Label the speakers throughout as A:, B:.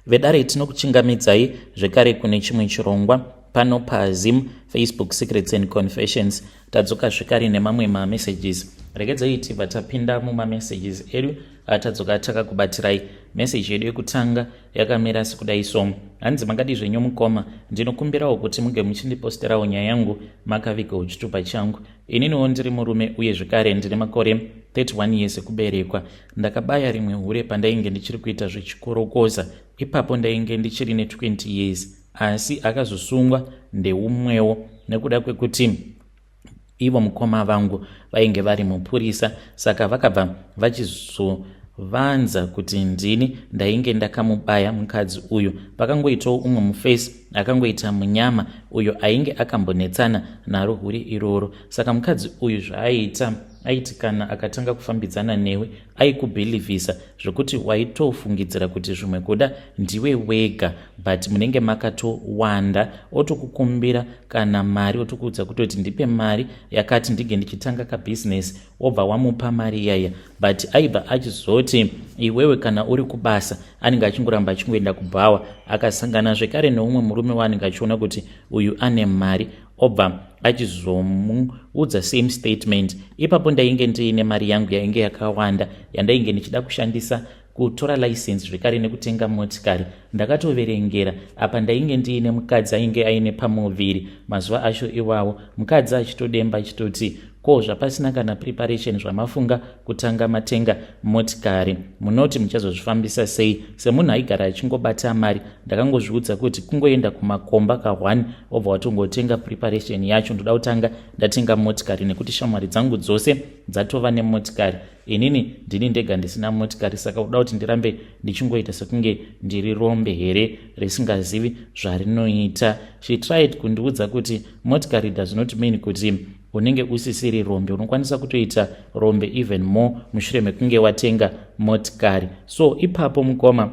A: Vedare, tinokuchingamidzai zvekare kune chimwe chirongwa pano paZim Facebook Secrets and Confessions. Tadzoka zvekare nemamwe mamessages. Regedzai tibva tapinda mumamessages edu atadzoka takakubatirai. Meseji yedu yekutanga yakamira sekudai so: Hanzi, "Makadi zvenyu mukoma? Ndinokumbirawo kuti muge muchindiposterawo nyaya yangu makavigawo chitupa changu. Ininiwo ndiri murume uye zvekare ndine makore 31 years ekuberekwa. Ndakabaya rimwe hure pandainge ndichiri kuita zvechikorokoza. Ipapo ndainge ndichiri ne20 years, asi akazosungwa ndeumwewo nekuda kwekuti ivo mukoma vangu vainge vari mupurisa, saka vakabva vachizovanza kuti ndini ndainge ndakamubaya mukadzi uyu. Pakangoitawo umwe mufesi akangoita munyama uyo ainge akambonetsana naro hure iroro. Saka mukadzi uyu zvaaiita, aiti kana akatanga kufambidzana newe, aikubhilivhisa zvokuti waitofungidzira kuti zvimwe kuda ndiwe wega, but munenge makatowanda. Otokukumbira kana mari, otokuudza kutoti ndipe mari yakati ndige ndichitanga kabhizinesi, wobva wamupa mari iyaya. But aibva achizoti iwewe kana uri kubasa, anenge achingoramba achingoenda kubhawa. Akasangana zvekare neumwe murume waanenge achiona kuti uyu ane mari, obva achizomuudza same statement. Ipapo ndainge ndiine mari yangu yainge yakawanda yandainge ndichida kushandisa kutora license zvekare nekutenga motikari. Ndakatoverengera. Apa ndainge ndiine mukadzi ainge aine pamuviri mazuva acho iwawo, mukadzi achitodemba achitoti, 'Ko zvapasina kana preparation zvamafunga kutanga matenga motikari, munoti muchazozvifambisa sei?' Semunhu aigara achingobata mari, ndakangozviudza kuti kungoenda kumakomba ka1, wobva watongotenga preparation yacho. Ndoda kutanga ndatenga motikari nekuti shamwari dzangu dzose dzatova nemotikari, inini ndini ndega ndisina motikari. Saka uda kuti ndirambe ndichingoita sekunge ndiri rombe here risingazivi zvarinoita?' She tried kundiudza kuti motikari does not mean kuti unenge usisiri rombe, unokwanisa kutoita rombe even more mushure mekunge watenga motikari. So ipapo mukoma,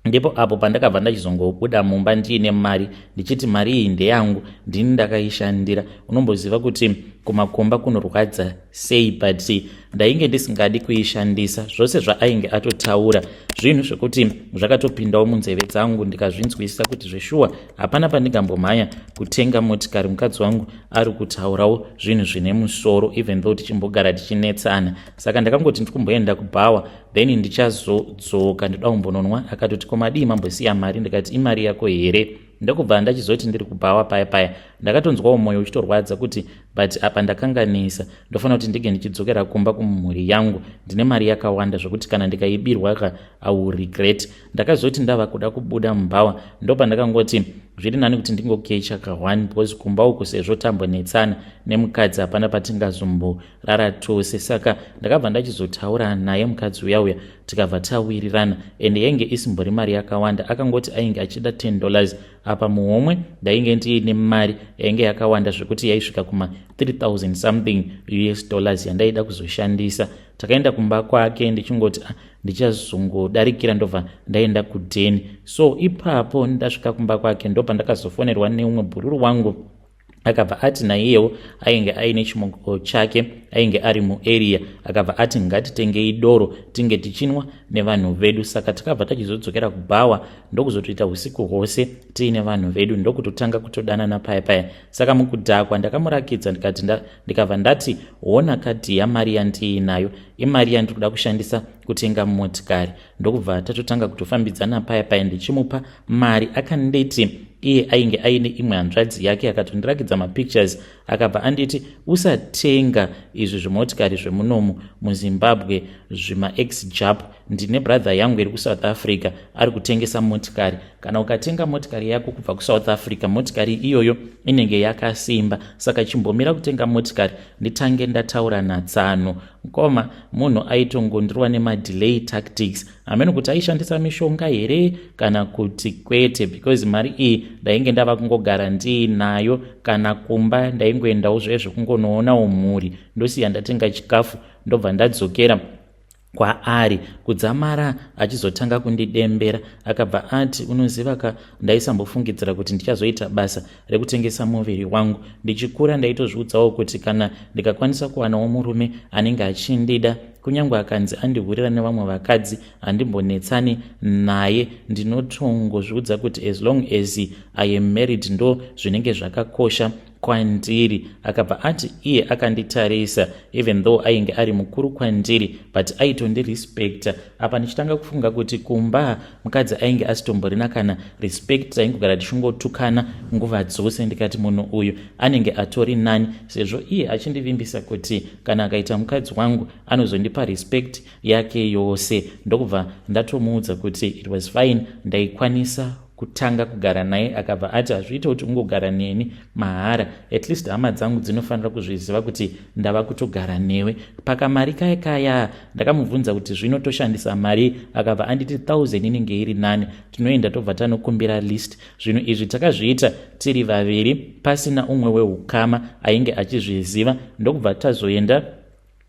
A: ndipo apo pandakabva ndachizongobuda mumba ndiine mari, ndichiti mari iyi ndeyangu, ndini ndakaishandira. Unomboziva kuti kumakomba kunorwadza sei, but ndainge ndisingadi kuishandisa. Zvose zvaainge atotaura zvinhu zvekuti zvakatopindawo munzeve dzangu, ndikazvinzwisisa kuti zveshuwa hapana pandingambomhanya kutenga motikari. Mukadzi wangu ari kutaurawo zvinhu zvine musoro, even though tichimbogara tichinetsana. Saka ndakangoti ndikumboenda kubhawa, then ndichazodzoka, ndoda kumbononwa. Akatoti, 'Komadii mambosiya mari?' Ndikati, 'Imari yako here?' Ndokubva ndachizoti ndiri kubhawa paya paya, ndakatonzwawo mwoyo uchitorwadza kuti but apa ndakanganisa, ndofanira kuti ndige ndichidzokera kumba kumhuri yangu. Ndine mari yakawanda zvokuti kana ndikaibirwa ka, I will regret. Ndakazoti ndava kuda kubuda mubhawa, ndopandakangoti zviri nani kuti ndingokecha ka1, because kumba uku, sezvo tambonetsana nemukadzi, hapana patingazomborara tose. Saka ndakabva ndachizotaura naye mukadzi uya uya, tikabva tawirirana, ende yainge isimbori mari yakawanda. Akangoti ainge achida $10. Apa muhomwe ndainge ndiine mari yainge yakawanda zvekuti yaisvika kuma 3000 something US dollars yandaida kuzoshandisa. Takaenda kumba kwake ndichingoti, "Ah, ndichazongodarikira ndobva ndaenda kudheni." So ipapo ndasvika kumba kwake, ndopandakazofonerwa neumwe bhururu wangu. Akabva ati naiyewo ainge aine chimoko chake, ainge ari muarea. Akabva ati ngatitengei doro tinge tichinwa nevanhu vedu. Saka takabva tachizodzokera kubhawa, ndokuzotoita usiku hwose tiine vanhu vedu, ndokutotanga kutodanana paya paya. Saka mukudhakwa ndakamurakidza, ndikati, ndikabva ndati, 'Hona kadhi yamari yandiinayo, imari yandiri kuda kushandisa kutenga motikari.' Ndokubva tatotanga kutofambidzana paya paya, ndichimupa mari. Akanditi iye ainge aine imwe hanzvadzi yake, akatondirakidza mapictures. Akabva anditi, 'Usatenga izvi zvimotikari zvemunomu muZimbabwe, zvimaex Jap. Ndine brother yangu iri kuSouth Africa, ari kutengesa motikari. Kana ukatenga motikari yako kubva kuSouth Africa, motikari iyoyo inenge yakasimba. Saka chimbomira kutenga motikari, nditange ndataura natsano.' Mukoma, munhu aitongondirwa nemadelay tactics. Hameno kuti aishandisa mishonga here kana kuti kwete, because mari iyi ndainge ndava kungogara ndiinayo. Kana kumba ndaingoendawo zvezvo kungonoonawo mhuri, ndosiya ndatenga chikafu, ndobva ndadzokera. Kwaari kudzamara achizotanga kundidembera. Akabva ati, "Unoziva ka, ndaisambofungidzira kuti ndichazoita basa rekutengesa muviri wangu. Ndichikura ndaitozviudzawo kuti kana ndikakwanisa kuwanawo murume anenge achindida, kunyange akanzi andihurira nevamwe vakadzi, handimbonetsani naye. Ndinotongozviudza kuti as long as I am married, ndo zvinenge zvakakosha kwandiri." Akabva ati iye akanditarisa, even though ainge ari mukuru kwandiri, but aitondirespecta. Apa ndichitanga kufunga kuti kumba mukadzi ainge asitomborina kana respect, taingogara tichingotukana nguva dzose. Ndikati munhu uyu anenge atori nani, sezvo iye achindivimbisa kuti kana akaita mukadzi wangu anozondipa respect yake yose. Ndokubva ndatomuudza kuti it was fine, ndaikwanisa kutanga kugara naye. Akabva ati, "Hazviite kuti ungogara neni mahara. At least hama dzangu dzinofanira kuzviziva kuti ndava kutogara newe." Pakamari kaya kaya ndakamubvunza kuti zvino toshandisa mari. Akabva anditi 1000 inenge iri nani, tinoenda tobva tanokumbira list. Zvinhu izvi takazviita tiri vaviri, pasina umwe weukama ainge achizviziva. Ndokubva tazoenda,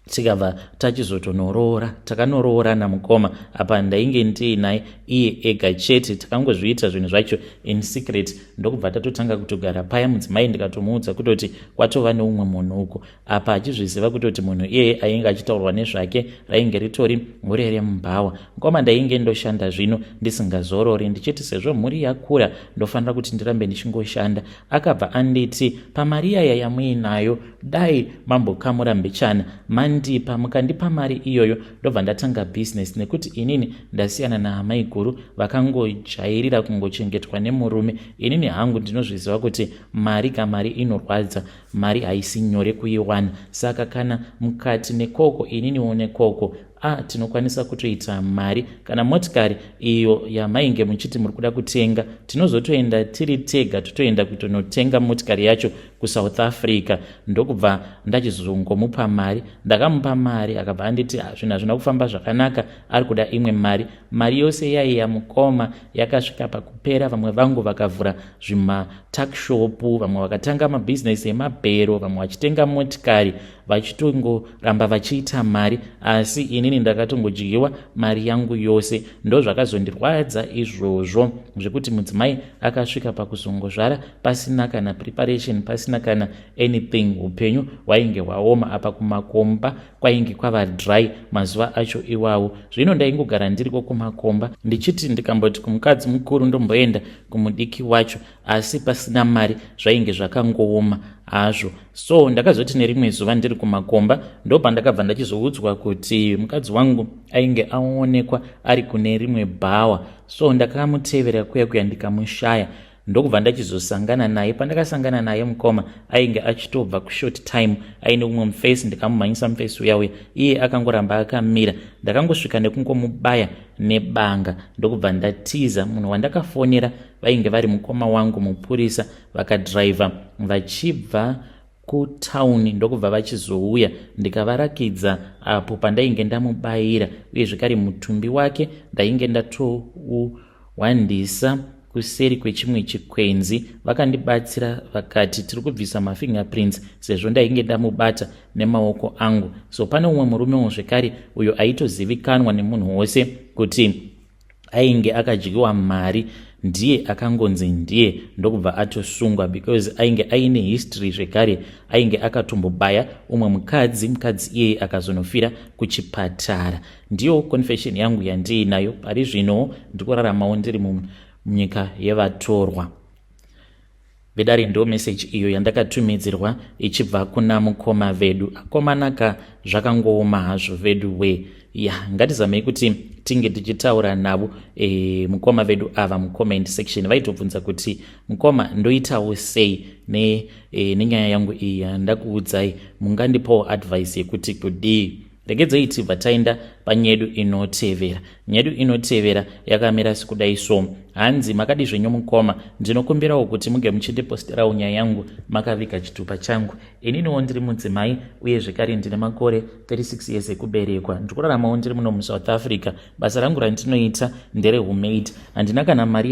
A: tikabva tachizotonoroora. Takanoroorana, mukoma. Apa ndainge ndiinaye iye ega chete. Takangozviita zvinhu zvacho in secret, ndokubva tatotanga kutogara paya. Mudzimai ndikatomuudza kutoti kwatova neumwe munhu uko, apa achizviziva kutoti munhu iyeye ainge achitaurwa nezvake rainge ritori hure remubhawa. Mukoma, ndainge ndoshanda zvino ndisingazorori, ndichiti sezvo mhuri yakura ndofanira kuti ndirambe ndichingoshanda. Akabva anditi, "Pamari yaya yamuinayo, dai mambokamura mbichana mandipa. Mukandipa mari iyoyo, ndobva ndatanga bhizinesi, nekuti inini ndasiyana naamai guru vakangojairira kungochengetwa nemurume. Inini hangu ndinozviziva kuti mari kamari inorwadza, mari haisi nyore kuiwana. Saka kana mukati nekoko, ininiwo nekoko, a tinokwanisa kutoita mari. Kana motikari iyo yamainge muchiti muri kuda kutenga, tinozotoenda tiri tega, totoenda kutonotenga motikari yacho kuSouth Africa." Ndokubva ndachizongomupa mari. Ndakamupa mari, akabva anditi zvinhu hazvina kufamba zvakanaka, ari kuda imwe mari. Mari yose yaiya, mukoma, yakasvika pakupera. Vamwe vangu vakavhura zvimatuckshop, vamwe vakatanga mabhizinesi emabhero, vamwe vachitenga motikari, vachitongoramba vachiita mari, asi inini ndakatongodyiwa mari yangu yose. Ndo zvakazondirwadza izvozvo, zvekuti mudzimai akasvika pakuzongozvara pasina kana preparation, pasina kana anything. Upenyu hwainge hwaoma. Apa kumakomba kwainge kwava dry mazuva acho iwawo. Zvino ndaingogara ndiriko kumakomba, ndichiti ndikamboti kumukadzi mukuru ndomboenda kumudiki wacho, asi pasina mari zvainge zvakangooma hazvo. So ndakazoti nerimwe zuva ndiri kumakomba, ndopandakabva ndachizoudzwa kuti mukadzi wangu ainge aonekwa ari kune rimwe bhawa. So ndakamutevera kuya kuya, ndikamushaya, ndokubva ndachizosangana naye. Pandakasangana naye, mukoma, ainge achitobva kushort time aine umwe mufesi. Ndikamumhanyisa mufesi uya uya, iye akangoramba akamira. Ndakangosvika nekungomubaya nebanga, ndokubva ndatiza. Munhu wandakafonera vainge vari mukoma wangu mupurisa. Vakadhiraivha vachibva kutauni, ndokubva vachizouya, ndikavarakidza apo pandainge ndamubayira, uye zvekare mutumbi wake ndainge ndatouwandisa kuseri kwechimwe chikwenzi. Vakandibatsira, vakati tiri kubvisa mafingerprints sezvo ndainge ndamubata nemaoko angu. So pane umwe murumewo zvekare uyo aitozivikanwa nemunhu wose kuti ainge akadyiwa mari, ndiye akangonzi ndiye, ndokubva atosungwa, because ainge aine history zvekare, ainge akatombobaya umwe mukadzi, mukadzi iyeye akazonofira kuchipatara. Ndiyo confession yangu yandiinayo pari zvino. Ndikuraramawo ndiri munyika yevatorwa. Vedare, ndo meseji iyo yandakatumidzirwa ichibva kuna mukoma vedu. Akomanaka, zvakangooma hazvo vedu we. Ya, ngatizamei kuti tinge tichitaura navo mukoma vedu ava. Mucomment section vaitobvunza kuti, "Mukoma, ndoitawo sei nenyaya yangu iyi yandakuudzai? Mungandipawo advice yekuti kudii?" Regedzei tibva taenda panyedu inotevera. Nyedu inotevera yakamira sekudai. So hanzi, "Makadi zvenyu mukoma? Ndinokumbirawo kuti muge muchindiposterawo nyaya yangu makaviga chitupa changu. Ininiwo ndiri mudzimai, uye zvekare ndine makore 36 years ekuberekwa. Ndiri kuraramawo ndiri muno muSouth Africa. Basa rangu randinoita nderehumaid. Handina kana mari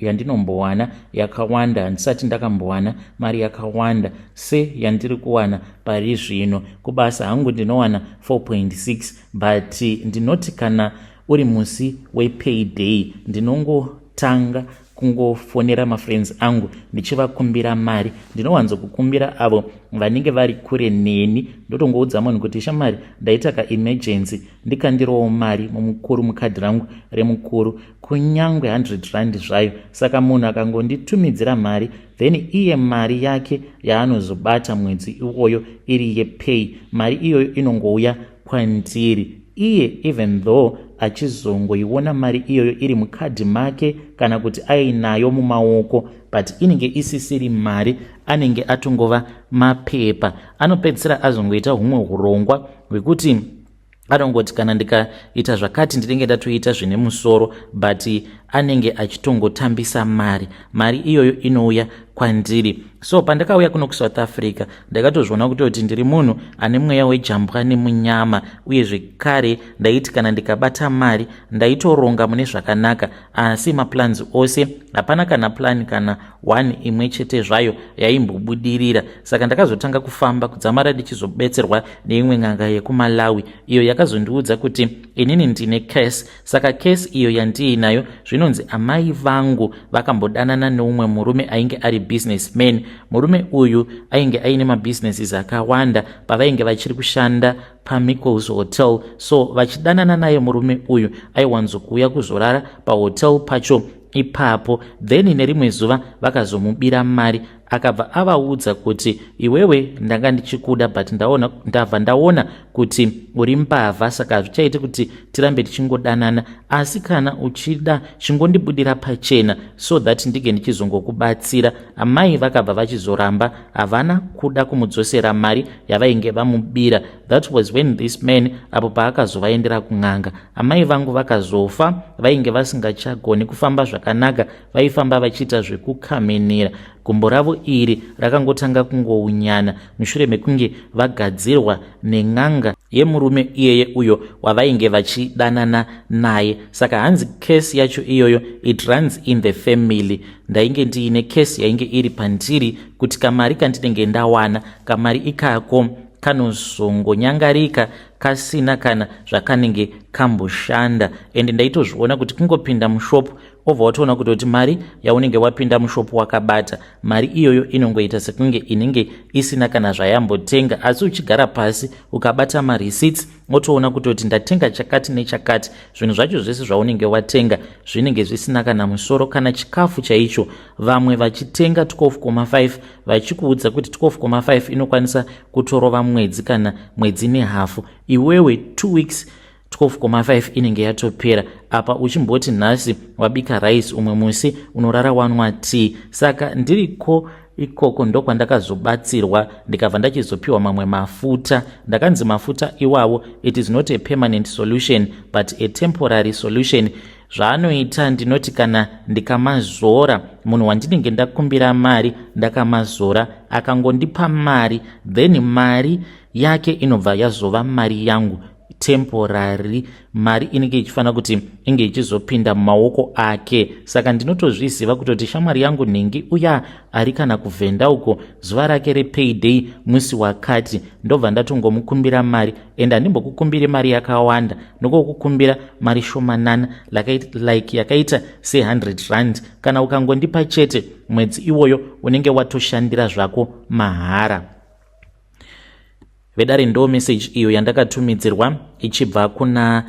A: yandinombowana yakawanda. Handisati ndakambowana mari yakawanda seyandiri kuwana pari zvino. Kubasa hangu ndinowana 4.6, but But ndinoti kana uri musi wepayday, ndinongotanga kungofonera mafriends angu ndichivakumbira mari. Ndinowanzokukumbira avo vanenge vari kure neni. Ndotongoudza munhu kuti, "Shamwari, ndaita kaemergency, ndikandirowo mari mumukuru, mukadhi rangu remukuru, kunyange 100 rand zvayo." Saka munhu akangonditumidzira mari, then iye mari yake yaanozobata mwedzi iwoyo iri yepay, mari iyoyo inongouya kwandiri. Iye, even though achizongoiona mari iyoyo iri mukadhi make kana kuti ainayo mumaoko, but inenge isisiri mari, anenge atongova mapepa. Anopedzisira azongoita humwe urongwa hwekuti anongoti, "Kana ndikaita zvakati, ndinenge ndatoita zvine musoro," but anenge achitongotambisa mari. Mari iyoyo inouya kwandiri. So pandakauya kuno kuSouth Africa, ndakatozviona kutoti ndiri munhu ane mweya wejambwa nemunyama. Uye zvekare ndaiti kana ndikabata mari, ndaitoronga mune zvakanaka, asi maplans ose hapana kana plan kana one imwe chete zvayo yaimbobudirira. Saka ndakazotanga kufamba kudzamara ndichizobetserwa neimwe n'anga yekuMalawi, iyo yakazondiudza kuti inini ndine curse. Saka curse iyo yandiinayo, zvinonzi amai vangu vakambodanana neumwe murume ainge ari businessman. Murume uyu ainge aine mabusinesses akawanda pavainge vachiri kushanda paMichaels Hotel. So vachidanana naye, murume uyu aiwanzokuuya kuzorara pahotel pacho ipapo. Then nerimwe zuva vakazomubira mari. Akabva avaudza kuti, "Iwewe ndanga ndichikuda, but ndaona, ndabva ndaona kuti uri mbavha, saka hazvichaiti kuti tirambe tichingodanana. Asi kana uchida, chingondibudira pachena so that ndige ndichizongokubatsira." Amai vakabva vachizoramba, havana kuda kumudzosera mari yavainge vamubira. That was when this man apo paakazovaendera kun'anga, amai vangu vakazofa. Vainge vasingachagoni kufamba zvakanaka, vaifamba vachiita zvekukamenera. Gumbo ravo iri rakangotanga kungounyana mushure mekunge vagadzirwa nen'anga yemurume iyeye uyo wavainge vachidanana naye. Saka hanzi curse yacho iyoyo, it runs in the family. Ndainge ndiine curse yainge iri pandiri kuti kamari kandinenge ndawana, kamari ikako kanozongonyangarika kasina kana zvakanenge kamboshanda. Ende ndaitozviona kuti kungopinda mushopu, obva watoona kutoti mari yaunenge wapinda mushopu wakabata, mari iyoyo inongoita sekunge inenge isina kana zvayambotenga. Asi uchigara pasi ukabata mareceipts, otoona kutoti ndatenga chakati nechakati. Zvinhu zvacho zvese zvaunenge watenga zvinenge zvisina kana musoro, kana chikafu chaicho. Vamwe vachitenga 12,5, vachikuudza kuti 12,5 inokwanisa kutorova mwedzi kana mwedzi nehafu, iwewe 2 weeks 12,5 inenge yatopera. Apa uchimboti nhasi wabika rice, umwe musi unorara wanwa tea. Saka ndiriko ikoko ndokwandakazobatsirwa, ndikabva ndachizopiwa mamwe mafuta. Ndakanzi mafuta iwawo, it is not a permanent solution but a temporary solution. Zvaanoita, ndinoti kana ndikamazora, munhu wandinenge ndakumbira mari, ndakamazora, akangondipa mari, then mari yake inobva yazova mari yangu temporary. Mari inenge ichifanira kuti inge ichizopinda mumaoko ake. Saka ndinotozviziva kutoti shamwari yangu nhingi uya ari kana kuvhenda uko, zuva rake repayday musi wakati, ndobva ndatongomukumbira mari. Ende handimbokukumbiri mari yakawanda, ndongokukumbira mari shomanana, like yakaita se100 rand. Kana ukangondipa chete, mwedzi iwoyo unenge watoshandira zvako mahara. Vedare, ndo message iyo yandakatumidzirwa ichibva kuna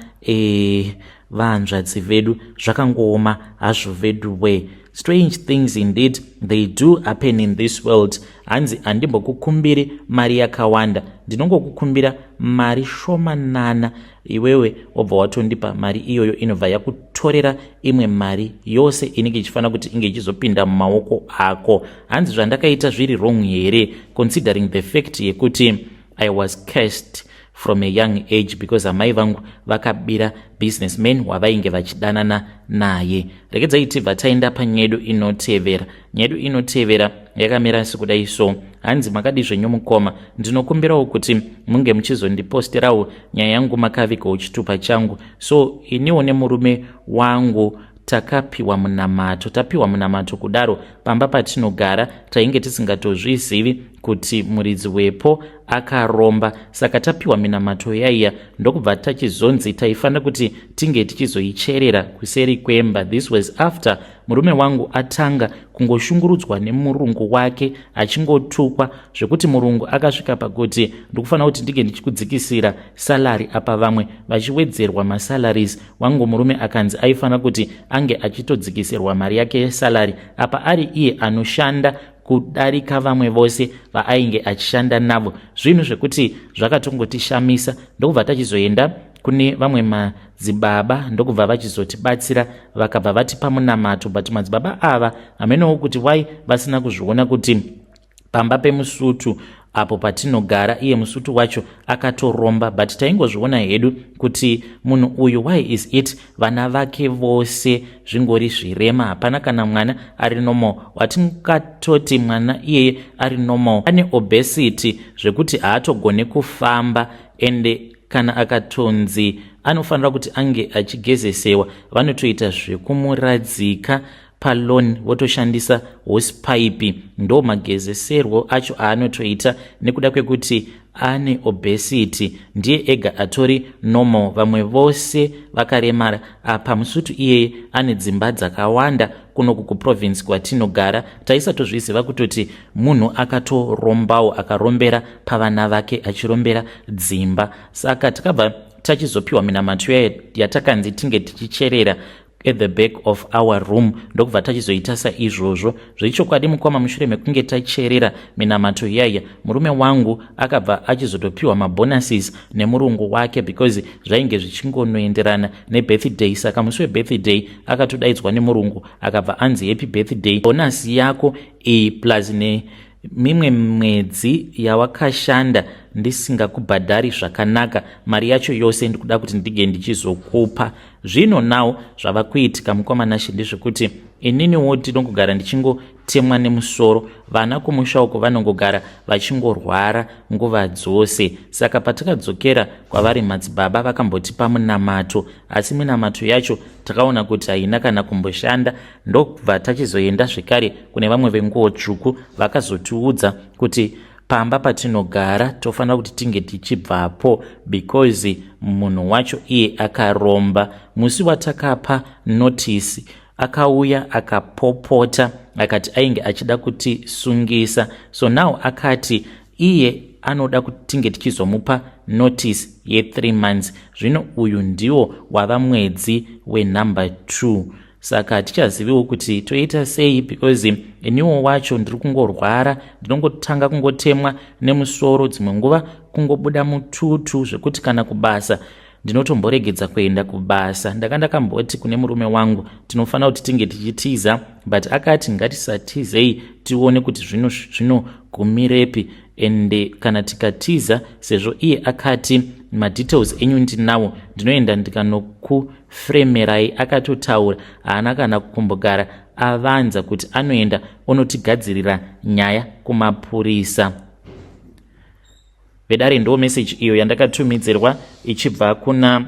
A: vanzvadzi vedu. Zvakangooma hazvo vedu we. Strange things indeed, they do happen in this world. Hanzi, "Handimbokukumbiri mari yakawanda, ndinongokukumbira mari shomanana. Iwewe wobva watondipa mari iyoyo, inobva yakutorera imwe mari yose inenge ichifanira kuti inge ichizopinda mumaoko ako." Hanzi, "Zvandakaita zviri wrong here, considering the fact yekuti I was cursed from a young age because amai vangu vakabira businessman wavainge vachidanana naye?" Regedzai tibva taenda panyedu inotevera. Nyedu inotevera yakamira sekudai so. Hanzi, "Makadi zvenyu mukoma? Ndinokumbirawo kuti munge muchizondiposterawo nyaya yangu makavigawo chitupa changu. So iniwo nemurume wangu takapiwa munamato. Tapiwa munamato kudaro, pamba patinogara tainge tisingatozvizivi. kuti muridzi wepo akaromba. Saka tapiwa minamato yaiya, ndokubva tachizonzi taifanira kuti tinge tichizoicherera kuseri kwemba. This was after murume wangu atanga kungoshungurudzwa nemurungu wake, achingotukwa zvekuti murungu akasvika pakuti, "Ndikufanira kuti ndinge ndichikudzikisira salary." Apa vamwe vachiwedzerwa masalaries, wangu murume akanzi aifanira kuti ange achitodzikisirwa mari yake yesalary, apa ari iye anoshanda kudarika vamwe vose vaainge achishanda navo. Zvinhu zvekuti zvakatongotishamisa. Ndokubva tachizoenda kune vamwe madzibaba, ndokubva vachizotibatsira, vakabva vatipa munamato. But madzibaba ava hamenowo kuti wai vasina kuzviona kuti pamba pemusutu apo patinogara, iye musutu wacho akatoromba. But taingozviona hedu kuti munhu uyu, why is it vana vake vose zvingori zvirema? Hapana kana mwana ari normal watingatoti mwana iyeye ari normal. Ane obesity zvekuti haatogone kufamba, ende kana akatonzi anofanira kuti ange achigezesewa, vanotoita zvekumuradzika palawn, votoshandisa hosepipe. Ndo magezeserwo acho aanotoita nekuda kwekuti ane obesity. Ndiye ega atori normal, vamwe vose vakaremara. Apa musutu iyeye ane dzimba dzakawanda kunoku kuprovince kwatinogara. Taisatozviziva kutoti munhu akatorombawo, akarombera pavana vake, achirombera dzimba. Saka takabva tachizopiwa minamato yatakanzi tinge tichicherera at the back of our room. Ndokubva tachizoita saizvozvo. Zvechokwadi mukoma, mushure mekunge tacherera minamato iyaiya, murume wangu akabva achizotopiwa mabonuses nemurungu wake, because zvainge zvichingonoenderana nebirthday. Saka musi webirthday akatodaidzwa nemurungu, akabva anzi, "Happy birthday, bonus yako iyi plus nemimwe mwedzi yawakashanda ndisingakubhadhari zvakanaka, mari yacho yose ndikuda kuti ndige ndichizokupa." Zvino nawo zvava kuitika, mukoma Nashe, ndezvekuti ininiwo ndinongogara ndichingotemwa nemusoro. Vana kumusha uko vanongogara vachingorwara nguva dzose. Saka patakadzokera kwavari madzibaba, vakambotipa munamato, asi minamato yacho takaona kuti haina kana kumboshanda. Ndobva tachizoenda zvekare kune vamwe venguo tsvuku, vakazotiudza kuti pamba patinogara tofanira kuti tinge tichibvapo because munhu wacho iye akaromba. Musi watakapa notice, akauya akapopota, akati ainge achida kutisungisa. So now akati iye anoda kuti tinge tichizomupa notice ye3 months. Zvino uyu ndiwo wava mwedzi wenumber 2, saka hatichaziviwo kuti toita sei, because iniwo wacho ndiri kungorwara. Ndinongotanga kungotemwa nemusoro, dzimwe nguva kungobuda mututu, zvekuti kana kubasa ndinotomboregedza kuenda kubasa. Ndanga ndakamboti kune murume wangu tinofanira kuti tinge tichitiza, but akati ngatisatizei, tione kuti zvinogumirepi. Ende kana tikatiza, sezvo iye akati, "Madetails enyu ndinawo, ndinoenda ndikanokufremerai," akatotaura, haana kana kumbogara avanza kuti anoenda onotigadzirira nyaya kumapurisa. Vedare, ndo meseji iyo yandakatumidzirwa ichibva kuna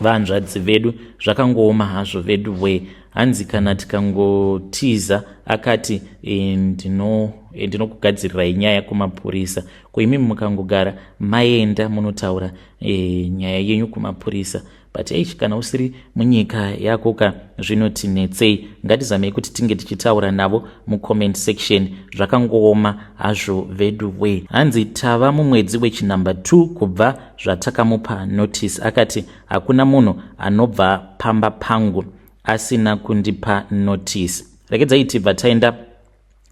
A: vanzvadzi vedu. Zvakangooma hazvo vedu we. Hanzi kana tikangotiza, akati ndinokugadzirirai nyaya kumapurisa. Kuimimi mukangogara maenda munotaura nyaya yenyu kumapurisa, but eish, kana usiri munyika yako ka, zvinotinetsei. Ngatizamei kuti tinge tichitaura navo mucomment section. Zvakangooma hazvo vedu we. Hanzi tava mumwedzi wechinumber 2 kubva zvatakamupa notice. Akati hakuna munhu anobva pamba pangu asina kundipa notice. Regedzai tibva taenda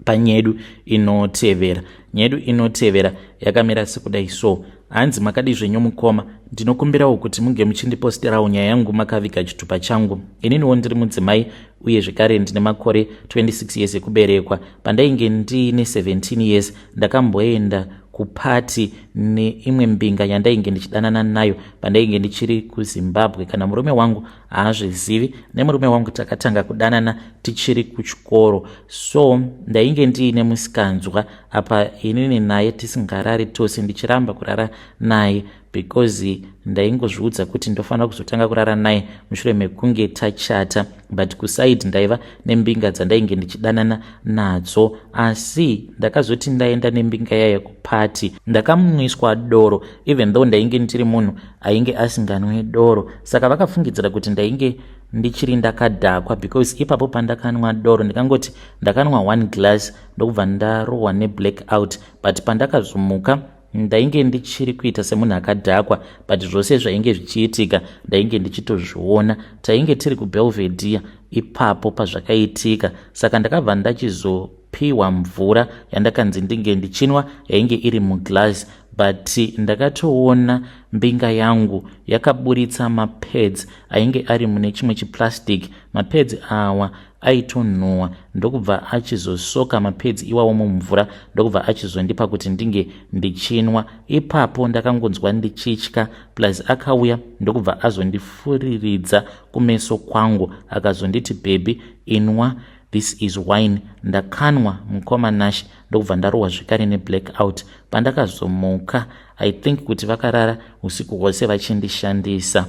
A: panyedu inotevera. Nyedu inotevera yakamira sekudai so. Hanzi, "Makadi zvenyu mukoma? Ndinokumbirawo kuti munge muchindiposterawo nyaya yangu makaviga chitupa changu. Ininiwo ndiri mudzimai, uye zvekare ndine makore 26 years ekuberekwa. Pandainge ndiine 17 years, ndakamboenda kupati neimwe mbinga yandainge ndichidanana nayo pandainge ndichiri kuZimbabwe. Kana murume wangu haazvizivi. Nemurume wangu takatanga kudanana tichiri kuchikoro, so ndainge ndiine musikanzwa apa inini naye tisingarari tose, ndichiramba kurara naye. Because ndaingozviudza kuti ndofanira kuzotanga kurara naye mushure mekunge tachata, but kuside ndaiva nembinga dzandainge ndichidanana nadzo. Asi ndakazoti ndaenda nembinga yaya kupati, ndakamwiswa doro, even though ndainge ndiri munhu ainge asinganwe doro. Saka vakafungidzira kuti ndainge ndichiri ndakadhakwa, because ipapo pandakanwa doro, ndikangoti ndakanwa one glass, ndokubva ndarohwa neblack out. But pandakazomuka, ndainge ndichiri kuita semunhu akadhakwa, but zvose zvainge zvichiitika ndainge ndichitozviona. Tainge tiri kuBelvedere ipapo pazvakaitika. Saka ndakabva ndachizopiwa mvura yandakanzi ndinge ndichinwa, yainge iri muglass, but ndakatoona mbinga yangu yakaburitsa mapads ainge ari mune chimwe chiplastic. Mapads awa aitonhuhwa, ndokubva achizosoka mapads iwawo mumvura, ndokubva achizondipa kuti ndinge ndichinwa. Ipapo ndakangonzwa ndichitya. Plus akauya, ndokubva azondifuriridza kumeso kwangu, akazonditi, "Baby, inwa, this is wine." Ndakanwa, mukoma Nash, ndokubva ndarohwa zvekare neblack out. Pandakazomuka, I think kuti vakarara usiku hwose vachindishandisa.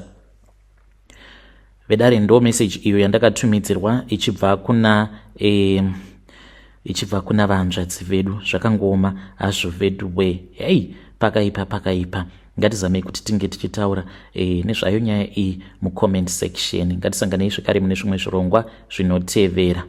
A: Vedare, ndo message iyo yandakatumidzirwa ichibva kuna vanzvadzi vedu. Zvakangooma hazvo vedu we. Hei, pakaipa, pakaipa. Ngatizamei kuti tinge tichitaura nezvayo nyaya iyi mucomment section. Ngatisanganei zvekare mune zvimwe zvirongwa zvinotevera.